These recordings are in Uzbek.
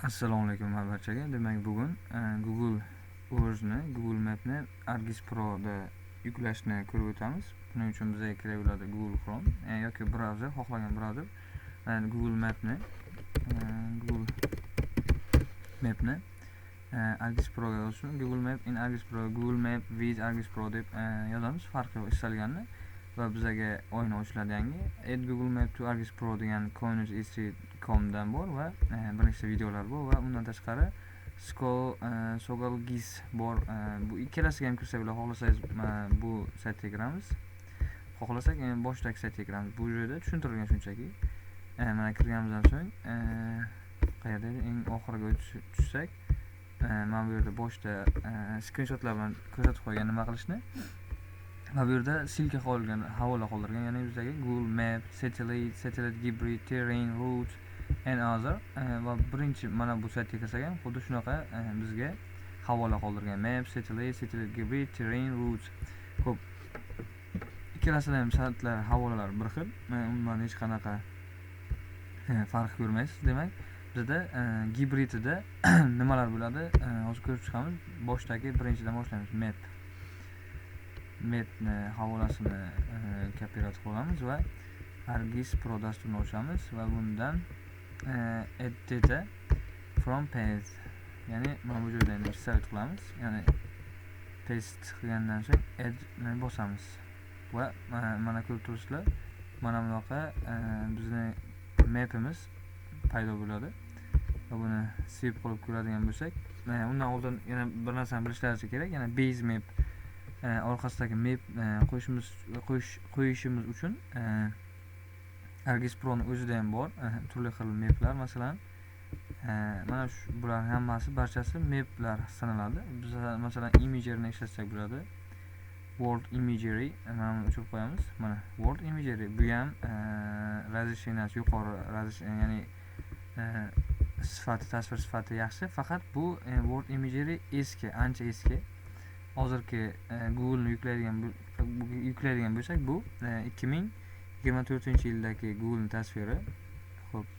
Assalomu alaykum barchaga. Demak, bugun Google Earth'ni, Google Map'ni ArcGIS Pro'da yuklashni ko'rib o'tamiz. Buning uchun bizga kerak bo'ladi Google Chrome yoki brauzer, xohlagan brauzer. Google Map'ni Google Map'ni ArcGIS Pro'ga yozish uchun Google Map in ArcGIS Pro, Google Map with ArcGIS Pro deb yozamiz, farqi yo'q istalganini va bizaga oyna ochiladi yangi. Add Google Map to ArcGIS Pro degan coinec.com dan bor va bir nechta videolar bor va undan tashqari Sogal GIS bor. Bu ikkalasiga ham kirsak bo'ladi. Xohlasangiz, bu saytga kiramiz, xohlasak, boshidagi saytga kiramiz. Bu joyda tushuntirilgan shunchaki. Mana, kirganimizdan so'ng qayerda edi, eng oxiriga tushsak, mana bu yerda boshida skrinshotlar bilan ko'rsatib qo'ygan nima qilishni va bu yerda ссылка qolgan, havola qoldirgan, ya'ni bizdagi Google Map, Satellite, Satellite Gibrid, Terrain, Route and other. Va birinchi mana bu saytga kirsak ham xuddi shunaqa bizga havola qoldirgan: Map, Satellite, Satellite Gibrid, Terrain, Routes. Ho'p, ikkalasida ham saytlar, havolalar bir xil, umuman hech qanaqa farq ko'rmaysiz. Demak, bizda gibridida nimalar bo'ladi, hozir ko'rib chiqamiz. Boshidagi birinchidan boshlaymiz. Mapni havolasini копировать qilib olamiz va ArcGIS Pro dasturini ochamiz va bundan add data from path, ya'ni mana bu joyda endi вставить qilamiz, ya'ni paste qilgandan so'ng add bosamiz va mana, ko'rib turibsizlar, mana bunaqa bizni mapimiz paydo bo'ladi. Va buni sweep qilib ko'radigan bo'lsak, undan oldin yana bir narsani bilishlaringiz kerak, ya'ni base map orqasidagi map qo'yishimiz uchun ArcGIS Pro'ni o'zida ham bor turli xil maplar. Masalan, mana shu, bular hammasi, barchasi maplar sanaladi. Biz, masalan, imageryni ishlatsak bo'ladi. World Imagery, mana buni o'chirib qo'yamiz. Mana, World Imagery, bu ham разрешение si yuqori, ya'ni sifati, tasvir sifati yaxshi. Faqat bu World Imagery eski, ancha eski. Hozirgi Google'ni yuklaydigan bo'lsak, bu 2024-yildagi Google'ni tasviri. Ho'p,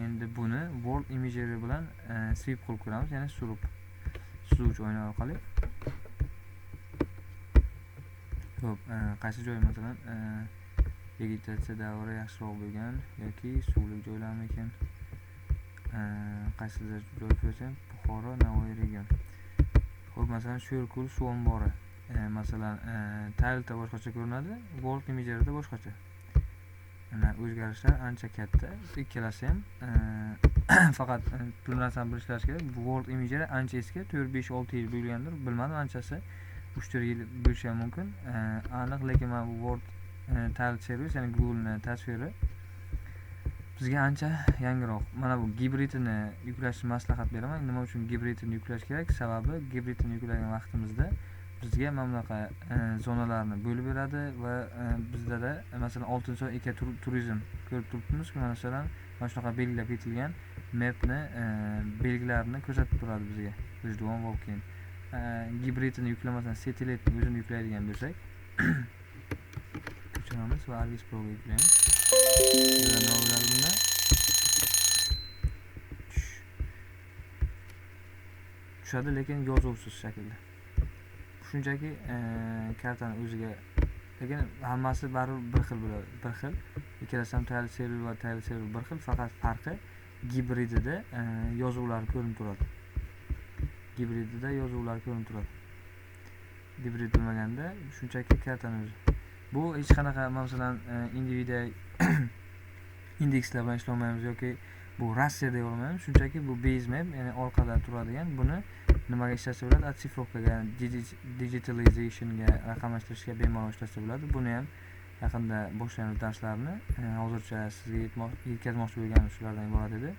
endi buni World Imagery bilan sweep qilib ko'ramiz, ya'ni surib, suzuvchi oyna orqali. Ho'p, qaysi joy, masalan, vegetatsiya davri yaxshiroq bo'lgan yoki suvli joylarmikin, qaysidir joy ko'rsam, Buxoro, Navoiy region. Ho'p, masalan, Sho'rko'l suv ombori. Masalan, Tileda boshqacha ko'rinadi, World Imageryda boshqacha. Mana, o'zgarishlar ancha katta ikkalasi ham. Faqat bu narsani bilishlaringiz kerak, bu World Imagery ancha eski, 4, 5, 6 yil bo'lgandir, bilmadim, anchasi, 3-4 yil bo'lishi ham mumkin, aniq. Lekin mana bu World Tile Service, ya'ni Google'ni tasviri bizga ancha yangiroq. Mana bu gibridini yuklashni maslahat beraman. Nima uchun gibridini yuklash kerak? Sababi gibridini yuklagan vaqtimizda bizga mana bunaqa zonalarni bo'lib beradi va bizdada, masalan, Oltinsoy eko turizm ko'rib turibmizku, masalan, mana shunaqa belgilab ketilgan mapni belgilarini ko'rsatib turadi bizga, G'ijduvon, Vobkent. Gibridini yuklamasdan satellitni o'zini yuklaydigan bo'lsak, ko'chiramiz va ArcGIS Proga yuklaymiz. Nima bo'ladi bunda? Tushadi, lekin yozuvsiz shaklda, shunchaki kartani o'ziga. Lekin hammasi baribir bir xil bo'ladi, bir xil. Ikkalasi ham tile server va tile server bir xil, faqat farqi gibridida yozuvlar ko'rinib turadi. Gibridida yozuvlar ko'rinib turadi, gibrid bo'lmaganda shunchaki kartani o'zi. Bu hech qanaqa, masalan, individual indekslar bilan ishlolmaymiz yoki bu Rossiya deb olmaymiz, shunchaki bu base map, ya'ni orqada turadigan. Buni nimaga ishlatsa bo'ladi? Оцифровка ga, digitalizationga, raqamlashtirishga bemalol ishlatsa bo'ladi. Buni ham yaqinda boshlaymiz darslarni. Hozircha sizga yetkazmoqchi bo'lganim shulardan iborat edi.